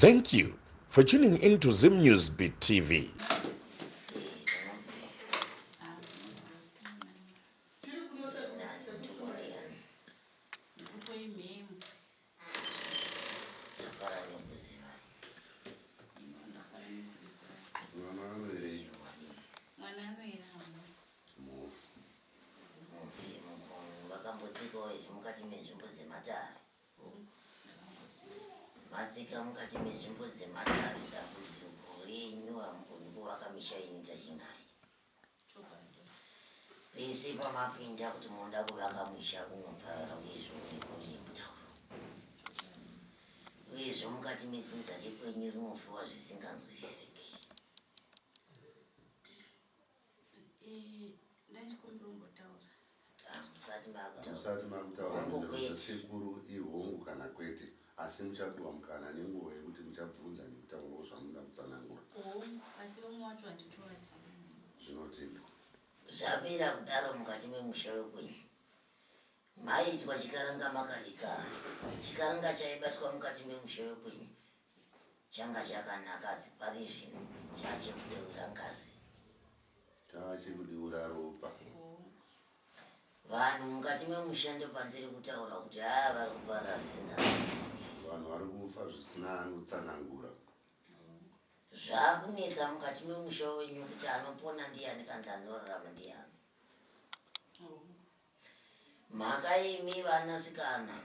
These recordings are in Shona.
Thank you for tuning in to Zim News Beat TV. Vakambotsikawo here mukati menzvimbo dzematare? Matsika mukati menzvimbo dzematare, dambudziko renyu hamugoni kuvaka misha yenyu dzachingai. Pese pamapinda kuti munoda kuvaka musha unoparara uyezve uripo nemutauro. Uyezve mukati medzinza rekwenyu rinofiwa zvisinganzwisisiki. Hamusati makutaura mhinduro dzasekuru ihongu kana kwete asi muchapiwa mukana nenguva yekuti muchabvunza nekutaurawo zvamunoda kutsanangura. Zvinotendwa. Zvapera kudaro mukati memusha wekwenyu maiitwa chikaranga makare kare. Chikaranga chaibatwa mukati memusha wekwenyu changa chakanaka asi pari zvino chachekudeura ngazi. Chachekudeura ropa. Vanhu mukati memusha ndopandiri kutaura kuti haa vari kuparara zvisinganzwisisiki. Vanhu vari kufa zvisina anotsanangura. Zvakunetsa mukati memusha wenyu kuti anopona ndiyani kana anorarama ndiyani. Mhaka imi vanasikana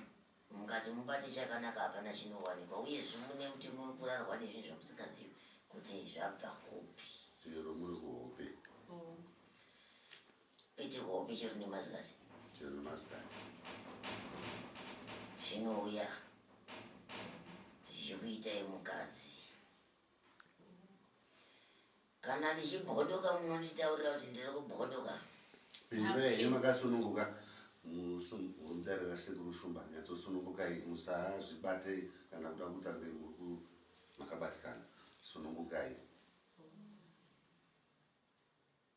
mukati mubate chakanaka hapana chinowanikwa uyezve mune mutemo wekurarwa nezvinhu zvamusingazivi kuti zvabva kupi. Chero muri kuhope. Kwete kuhope chero nemasikati. Chero nemasikati. Zvinouya zvichikuitai mukadzi. Kana ndichibhodoka munonditaurira kuti ndiri kubhodoka. Pindurai henyu makasununguka mudare rasekuru Shumba nyatsosunungukai musazvibate kana kuda kuita kunge muri makabatikana sunungukai.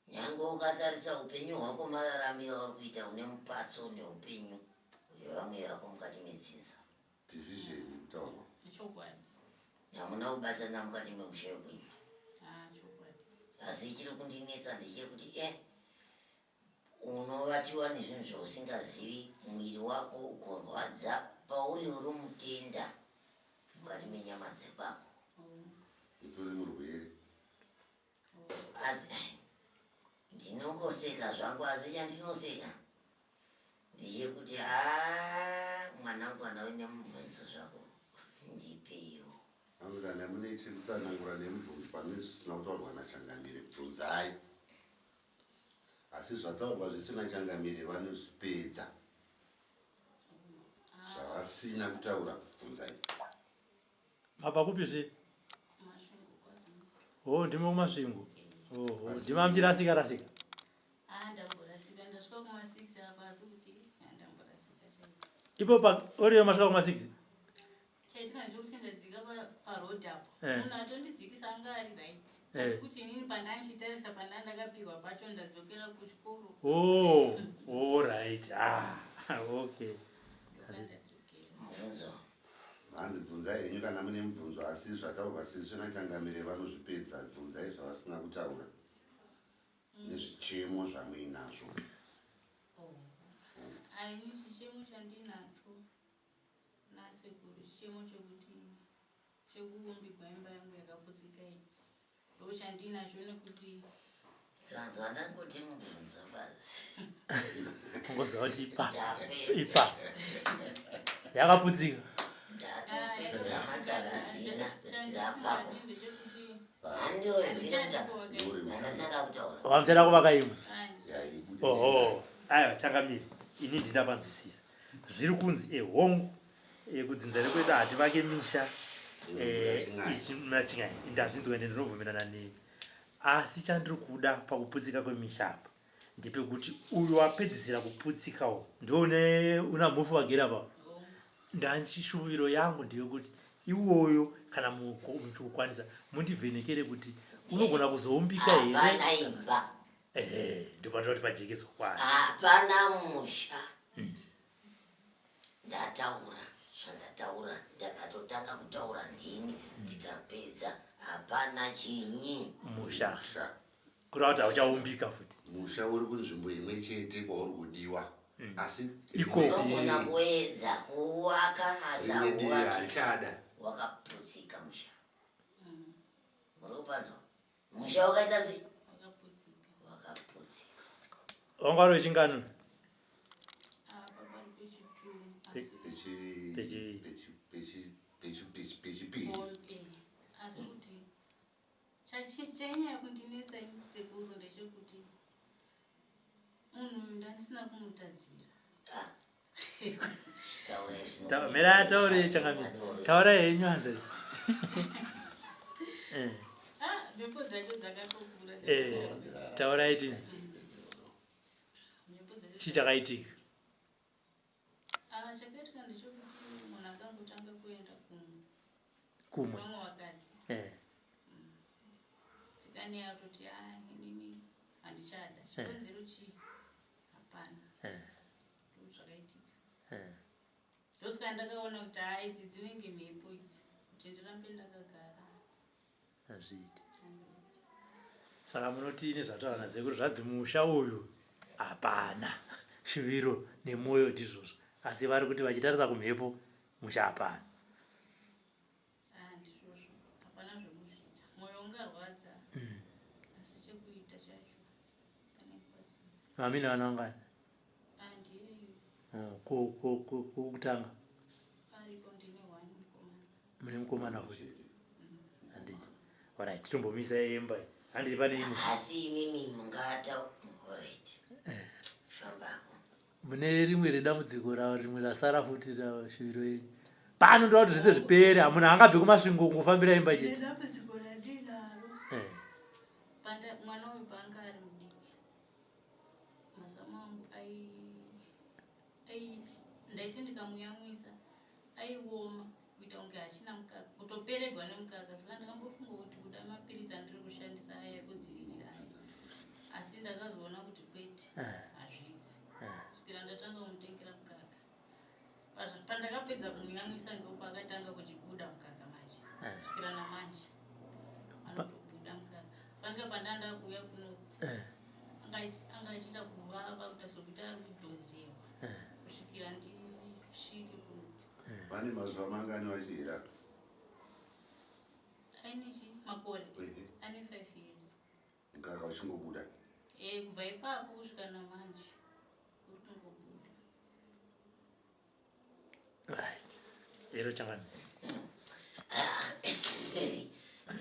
Nyange ukatarisa upenyu hwako mararamiro auri kuita une mupatso neupenyu hwevamwe vako mukati medzinza. Division kutaurwa. Chokwadi. Hamuna kubatana mukati memusha wekwenyu. Ah, chokwadi. Asi chiri kundinetsa ndechekuti eh unovatiwa nezvinhu zvausingazivi muviri wako ukorwadza pauri uri mutenda mukati menyama dzekwako. Utori murwere. Asi ndinongoseka zvangu asi chandinoseka ndechekuti haa mwanangu kana uine mubvunzo zvako ndipeiwo. Hanzi kana mune chekutsanangura nemubvunzo pane zvisina kutaurwa nachangamire bvunzai. Asi zvataurwa zvisina changamire vanozvipedza. Zvavasina kutaura bvunzai. Mabva kupi zve? Oh, ndimi kuMasvingo. Oh, oh, ndimi amuchirasika rasika. Ah, ndamborasika ndasvika kuma 6 apa asi kuti ah, ndamborasika chaiko. Ipo pa oriyo masvika kuma 6. Chaitika ndechekuti ndadzika paroad apo. Eh. Munhu atondidzikisa anga ari right. Eh. Asi kuti inini pandandichitarisa pandandakapihwa pacho ndadzokera kuchikoro. Oh, all right. Ah, okay. Ndopandadzokera. Mubvunzo. Hanzi bvunzai henyu kana mune mubvunzo asi zvataurwa sisi nachangamire vanozvipedza bvunzai zvavasina kutaura nezvichemo zvamuinazvo. Aini chichemo chandinacho nasekuru chichemo chekuti chekuumbigwa imba yangu yakaputsika iyi ndochandinacho nekuti Kanzwa ndangoti mubvunzo basi. Ungoziva kuti ipa. Ndapedza. Ipa. Yakaputsika. Ndatopedza mataradhina. Ndapako. ndechekuti Handiwezwire kutanga. Ndandatanga kutaura. Wamuchada kuvaka imwe. Yaibude Oho. Aiwa changamire. Ini ndindapanzwisisa. Zviri kunzi ehongu eh, kudzinza rekwedu hativake misha. Eh, ichi machingai. Ndazvinzwa ende ndinobvumirana nemi. Asi chandiri kuda pakuputsika kwemisha apa ndepekuti uyo wapedzisira kuputsika uyu ndiwo une una mhofu vagere apa ndanchishuviro yangu ndeyekuti iwoyo kana muchikukwanisa mundivhenekere kuti unogona kuzoumbika here Hapana imba. ehe ndopanoda kuti pajekeswa kwayo Hapana musha. Ndataura. Zvandataura ndakatotanga kutaura ndini ndikapedza, hapana chinyi. Musha. Kureva kuti hauchaumbika futi. Musha uri kunzvimbo imwe chete kwauri kudiwa. Asi Iko. Unogona kuedza kuwaka asi rimwe divi hauwaki. harichada. Wakaputsika musha. Muri kupanzwa? Musha wakaita sei? Wakaputsika. Wakaputsika. Wanga uri wechingani? Apa pari pechitu asi Pechipiri. Asi kuti chainyanya kundinetsa ini sekuru ndechekuti munhu uyu ndandisina kumutadzira. Mira ataure changamire. Taura henyu hanzvadzi. Mhepo dzacho dzakatokura. Taurai tinzi. Chii chakaitika? Chakaitika ndechekuti munhu akangotanga kuenda kumwe. Vamwe vakadzi. Tsikani yatoti inini handichada. Chikonzero chii? Hapana. Ndozvakaitika. Ndosaka ndakaona kuti idzi dzinenge mhepo idzi. Kuti ndirambe ndakagara. Hazviiti. Saka munoti nezvataura nasekuru zvadzi musha uyu hapana shuviro nemwoyo ndizvozvo. Asi vari kuti vachitarisa kumhepo musha hapana. Ndizvozvo. Hapana zvekuzviita. Mwoyo ungarwadza. Asi chekuita chacho panenge pasina. Mamina vana vangani? Ndiyeyu. Kutanga. Aripo ndine 1 mukomana. Mune mukomana futi. Handiti. Alright, tombomisa imba. Handiti pane imwe. Asi imimi mungata alright. Fambako. Mune rimwe redambudziko ravo rimwe rasara futi rashuviro yenyu. Pano ndoda kuti zvese zvipere, hamuna angabve kuMasvingo kungofambira imba chete. Nedambudziko randinaro. Panda mwana uyu paanga ari mudiki. Mazamu angu ai ndaiti ndikamuyamwisa aioma kuita kunge achina mukaka, kutoperegwa nemukaka. Saka ndakambofunga kuti kuda mapiritsi andiri kushandisa aya ekudzivirira aya. Asi ndakazoona kuti kwete, hazvisi. Kusvikira ndatanga kumutengera mukaka. Pandakapedza kumuyamwisa ndopaakatanga kuchibuda mukaka manje. Kusvikira namanje. Anotobuda mukaka. Fanika pandanda kuuya kuno. Anga achiita kuvava kuita sekuti ari kudhonzewa. Kusvikira ndisvike kuno. Vane mazuva mangani vachihera? Aine chi makore? Ane 5 years. Mukaka uchingobuda? Kubva ipapo kusvika namanje uri kungobuda. Right. Ero changamire.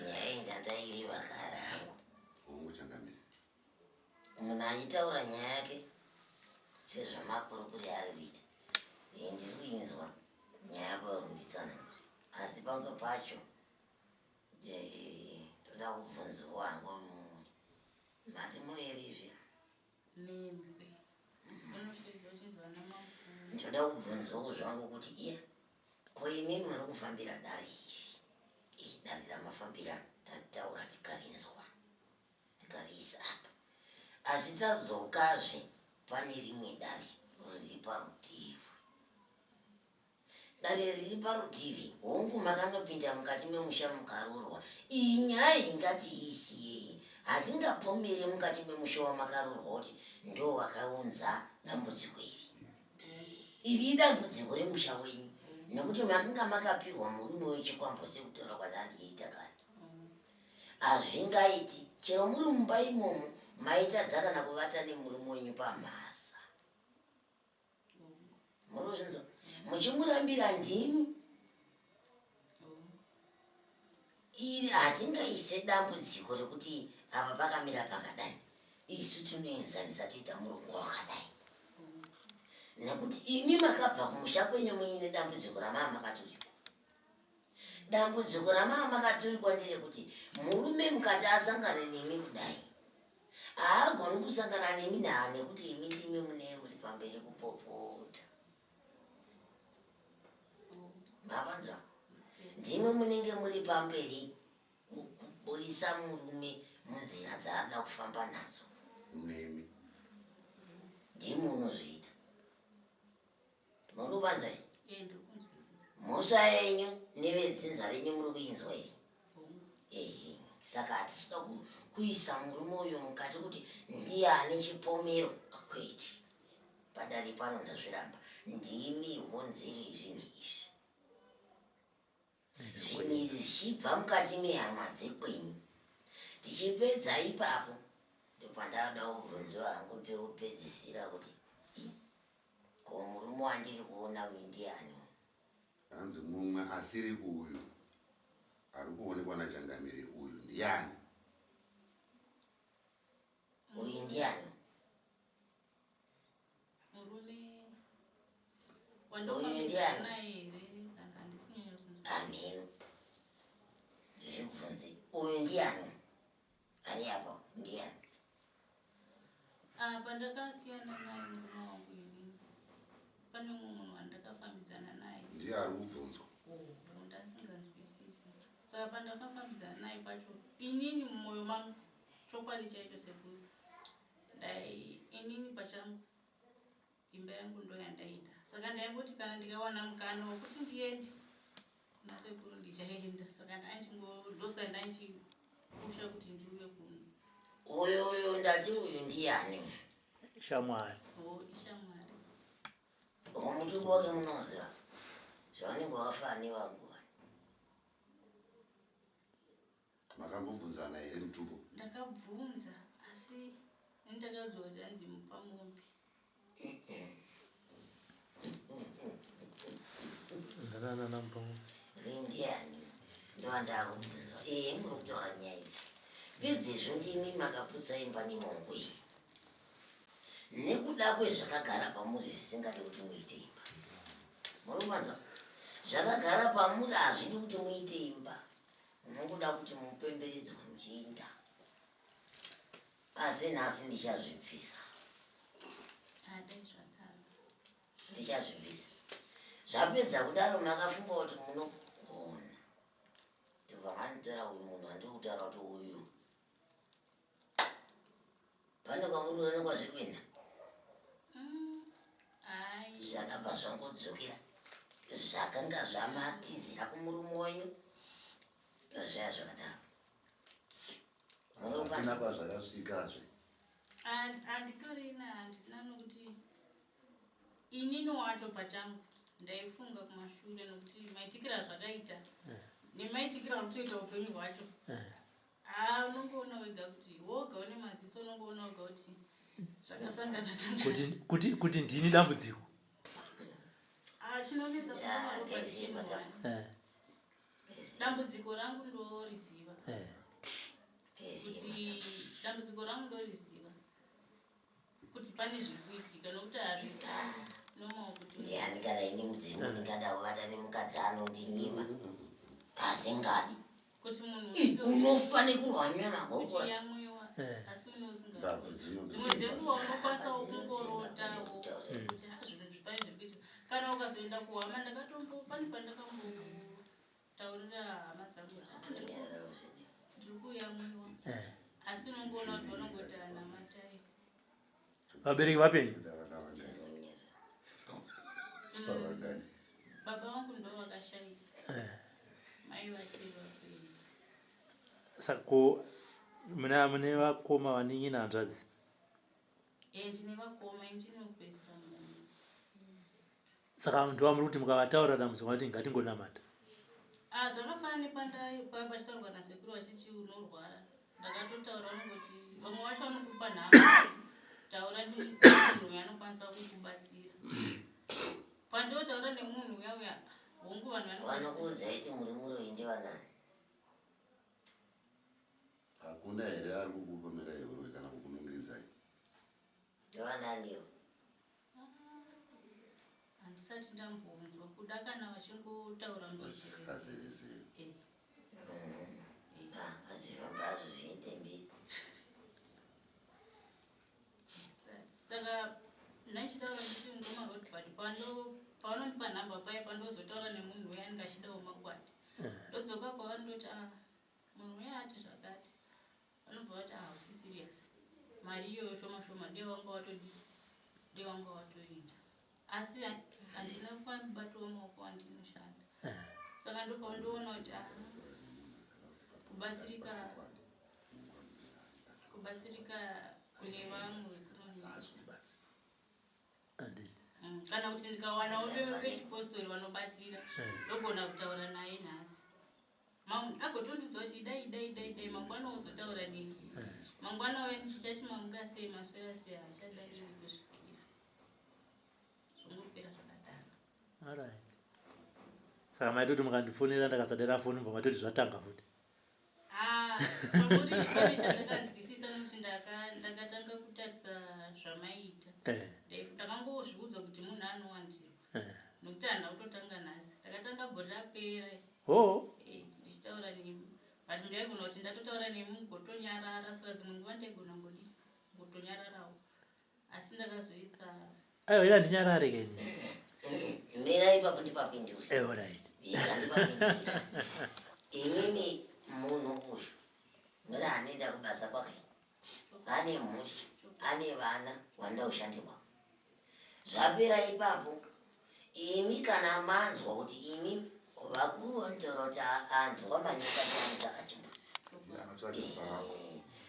Nyaya iyi ndandaireva kare hangu. Hongu changamire. Munhu achitaura nyaya yake sezvamakurukuri ari kuita. Ndiri kuinzwa nyaya yako yekunditsanangura. Asi pamwe pacho toda kubvunzwa wangu mati munerizve. Mhembwe. Unosvedza uchinzwa namakumbo. Ndoda kubvunzawo zvangu kuti iya ko imi muri kufambira dare iri? Iri dare ramafambira tataura tikarinzwa tikariisa apa. Asi tadzokazve pane rimwe dare riri parutivi. Dare riri parutivi, hongu makanopinda mukati memusha mukarorwa. Iyi nyaya ingatiisiyei. Hatingapomere mukati memusha wamakarorwa kuti ndo wakaunza dambudziko iri. Iri idambudziko remusha wenyu nekuti makanga makapiwa murume wechikwambo sekutaura kwandandichiita kare. Hazvingaiti chero muri mumba imomo maitadza kana kuvata nemurume wenyu pamhasa. Muri kuzvinzwa? Muchimurambira ndimi. Iri hatingaise dambudziko rekuti apa pakamira pakadai. Isu tinoenzanisa toita murongo wakadai. Nekuti imi makabva kumusha kwenyu muine dambudziko ramama makaturikwa. Dambudziko ramama makaturikwa nderekuti murume mukati asangane nemi kudai. Haagoni kusangana nemi nekuti imi ndimi mune muri pamberi kupopota. Mavanzwa? Ndimi munenge muri pamberi kuburisa murume munzira dzaada kufamba nadzo. Nemi. Ndimi unozviita. Muri kupanzwa here? Ndiri kunzwisisa. Mhosva yenyu nevedzinza renyu muri kuinzwa iyi. Ehe, saka hatisida kuisa murume uyu mukati kuti ndiye ane chipomero. Kwete, padare pano ndazviramba. Ndimi honzero yezvinhu izvi. Zvinhu izvi zvichibva mukati mehama dzekwenyu. Tichipedza ipapo ndopandada kubvunzwa hangu pekupedzisira kuti ko murume wandiri kuona uyu ndiani? Hanzi mumwe asiri uyu ari kuonekwa nachangamire uyu ndiani? Uyu ndiani? Murume Uyu ndiani? naye here kana handisi kunyanya kunzwa. Ameno. Ndizvibvunze. Uyu ndiani? Ari apa ndiani? Apa ndakasiyana naye murume wangu inini. Pane mumwe munhu wandakafambidzana naye. Ndiye ari kubvunzwa. Oho, ndasinganzwisisi. Saka pandakafambidzana naye pacho, inini mumwoyo mangu, chokwadi chaicho sekuru, ndai inini pachangu imba yangu ndo yandaida. Saka ndaingoti kana ndikawana mukana wekuti ndiende kuna sekuru ndichaenda. Saka ndosaka ndaichipusha kuti ndiuye kuno. Uyu uyu ndati uyu ndiani? Shamwari. Oh, ishamwari. Mutupo wake munoziva zvavanenge vakafanana nevangu. Makambobvunzana here mutupo? Ndakabvunza asi ndakaudzwa kuti hanzi mupamombe. Uyu ndiani? Ndovandakubvunzwa. Ee, muri kutaura nyaya idzi. Pedzezvo ndimi makaputsa imba nemongo iyi. Nekuda kwezvakagara pamuri zvisingadi kuti muite imba. Muri kumanzwa? Zvakagara pamuri hazvidi kuti muite imba. Munongoda kuti mupemberedzwe muchiinda. Asi nhasi ndichazvibvisa. Adai zvakare. Ndichazvibvisa. Zvapedza kudaro makafunga kuti munogona. Ndobva manditora uyu munhu wandiri kutaura kuti uyu. Pane kwamuri kuona kwazviri kuenda? Ai. Zvakabva zvangodzokera. Zvakanga zvamatizira kumurume wenyu. Zvaya zvakadaro. Hakuna kwazvakasvikazve. Handitorina, handina nokuti inini wacho pachangu ndaifunga kumashure nokuti maitikiro azvakaita nemaitikiro anotoita upenyu hwacho. Unongoona wega kuti woga une maziso, unongoona wega kuti zvakasangana sangana. Kuti ndini dambudziko. Chinonetsa Ya, kuona ropa ndaiziva richirwara. Dambudziko rangu ndoriziva. Kuti dambudziko rangu ndoriziva. Kuti pane zviri kuitika nokuti hazvisi normal kuti Ndiani kana ini mudzimu ndingada kuvata nemukadzi anondinyima asingadi. Kuti munhu Unofa nekurwanywa magokora. uchiyamwiwa asi une usingadi. Mbabvu dzino Dzimwe dzenguva unokwanisawo kungorotawo kuti zvinhu zvipai zviri kuitika. Kana ukazoenda kuhama, ndakatombo pane pandakambotaurira hama dzangu kuti ndiri kuyamwiwa. Asi unongoona kuti vanongoti anamatai. Vabereki vapenyu? Pavagani. Baba vangu ndo vakashaika. Mai vachiri vapenyu. Saka ko mune vakoma, vanin'ina, hanzvadzi? Ndine vakoma, ndinopedzisira munhu. Saka ndovamuri kuti mukavataurira dambudziko vati ngatingonamata? Zvakafanana nepandai pachitaurwa nasekuru vachiti unorwara. Ndakatotaura, vanongoti vamwe vacho vanokupa nhamba kuti taura nemunhu uyo anokwanisa kukubatsira. Pandotaura nemunhu uya uya, hongu vanhu vanokwanisa. Vanokuudzai kuti muri muroyi ndivanani? Hakuna here ari kukupomerai uroyi kana kukunongedzai? Ndivananiwo? Handisati ndambonzwa kuda kana vachingotaura muchizevezeve. Vachisikazeveze. Ngazvifamba hazvo zviende mberi. Saka ndaichitaura ndichiti ngoma Rodbard, pavanondipa nhamba paya, pandozotaura nemunhu uya anenge achidawo makwati, ndodzoka kwavari ndoti, a munhu uya ati zvakati. Vanobva vati, hausi serious, mari iyoyo shoma shoma dei wanga watodii, dei wanga watoenda. Asi handina pamubatowo maoko wandinoshanda. Saka ndopaundoona kuti ah, kubatsirika kubatsirika kune vamwe kunonetsa. Kana kuti ndikawanawo vechipostori vanobatsira, ndogona kutaura naye nhasi, agotondiudza kuti dai dai dai dai, mangwana wozotaura neni, mangwana uya ndichichati mamuka sei, maswera sei, hachadai kusvikira zvongopera zvakadaro. Alright, saka maitoti mukandifonera ndakasadera foni, mubva matoti zvatanga futi? Ah, pamuri pane chandakanzwisisa, nokuti ndakatanga kutarisa zvamaiita. Ndakangozviudza kuti munhu anowandirwa, nokuti handina kutotanga nhasi, ndakatanga gore rapera. Ndichitaura nemi, but ndaigona kuti ndatotaura nemi mugotonyarara, saka dzimwe nguva ndaigona ngodi ngotonyararawo, asi ndakazoitsa. Aiwa, ila ndinyarare keni. Mira ipapo ndipapindure. Alright. Ika ndipapindure. Inini munhu uyu mira anoenda kubasa kwake, ane mhuri, ane vana wanoda kushandirwa. Zvapera ipapo, imi kana manzwa kuti imi vakuru vanotaura kuti anzwa manyoka ndianotsvaka chimbuzi. Anotsvaga sango.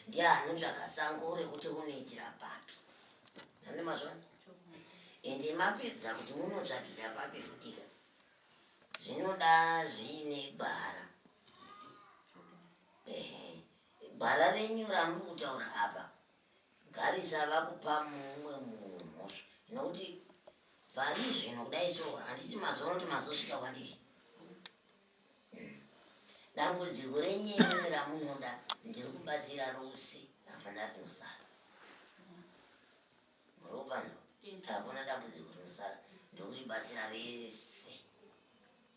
Ndiye anotsvaka sango rekuti unoitira papi, ane mazvona. Ende mapedza kuti munotsvakira papi futika, zvinoda zviine gwara. Ehe, gwara renyu ramuri kutaura apa garisava kupa mumwe munhu mhosva, nokuti pari zvino kudai so handiti mazuva anoti mazosvika kwandiri. Dambudziko renyu imimi ramunoda ndiri kubatsira rose, hapana rinosara. Muri kupanzwa? Hakuna dambudziko rinosara, ndokuribatsira rese.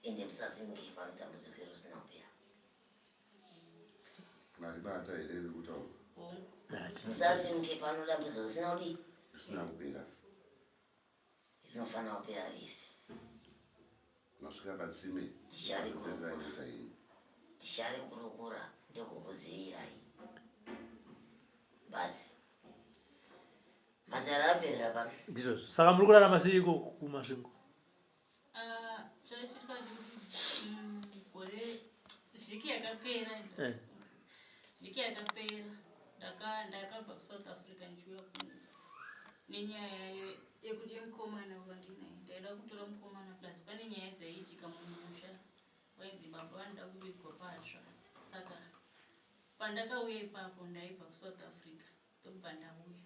Ende musasimuke pano dambudziko iro risina kupera. Maribata here riri kutaurwa? Musasimuke pano dambudziko risina kudii? Risina kupera. Rinofanira kupera rese. Masvika patsime. Ticharikurukura. Inoita yenyu. Ticharikurukura, ndokukuzivirai, but matara aperera pano. Ndizvozvo. Saka muri kurarama seiko kuMasvingo? Ah, chaichitika kuti gore vhiki yakapera, vhiki yakapera ndakabva kuSouth Africa ndichiuya kuno nenyaya yekuti yemukomana wandinaye. Ndaida kutora mukomana, plus pane nyaya dzaiitika mumusha, wainzi baba vanoda kuvigwa patsva. Saka pandakauya ipapo ndaibva kuSouth Africa, ndokubva ndauya.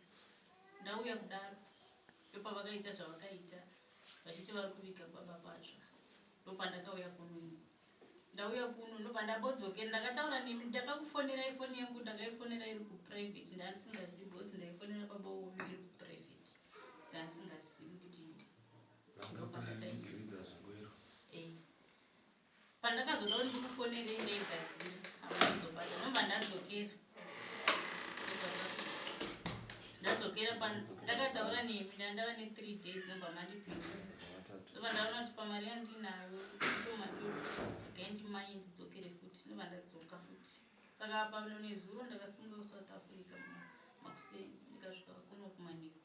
Ndauya kudaro ndopavakaita zvavakaita, vachiti vari kuviga baba patsva. Ndopandakauya kuno. Ndauya kuno ndobva ndambodzokera, ndakataura nemi, ndakakufonerai foni yangu, ndakaifonera iri kuprivate, ndandisingazivi because ndaifonera baba uyu iri kuprivate, ndandisingazivi kuti ndopandakaita. Pandakazoda kuti ndikufonerei ndaigadzira, hamuna kuzobata, ndobva ndadzokera kuSouth Africa. Ndadzokera, ndakataura nemi, ndandava ne3 days, ndobva mandipinda, ndobva ndaona kuti pamari yandinayo shoma chocho, regai ndimanye ndidzokere futi, ndobva ndadzoka futi. Saka apa nezuro ndakasimuka kuSouth Africa makuseni, ndikasvika kuno kumanheru.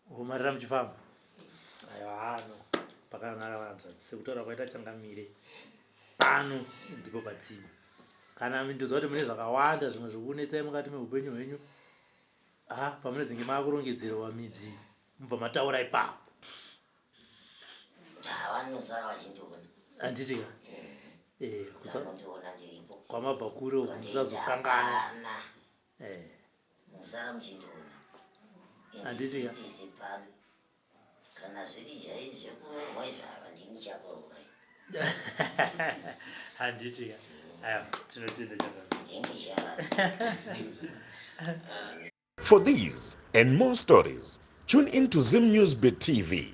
Umarira muchifamba. Aiwa, ano pakanaka vanzvadzi, sekutaura kwaita changamire, pano ndipo patsime. Kana ndoziva kuti mune zvakawanda zvimwe zvokunetsai mukati meupenyu hwenyu, ha, pamunozenge maakurongedzerwa midzi, mubva mataura ipapo. Vanosara vachindiona. Handiti ka? Vanondiona ndiripo. Kwamabva kure uku, musazokanganwa. Hapana. Musara muchindiona. Handiti ka? Tisi pano kana zviri zvai zvekuroorwa izvo, ava ndini chakuroora. Handiti ka? Aiwa, tinotenda changamire. Ndini chavari. For these and more stories, tune in to Zim News Bit TV.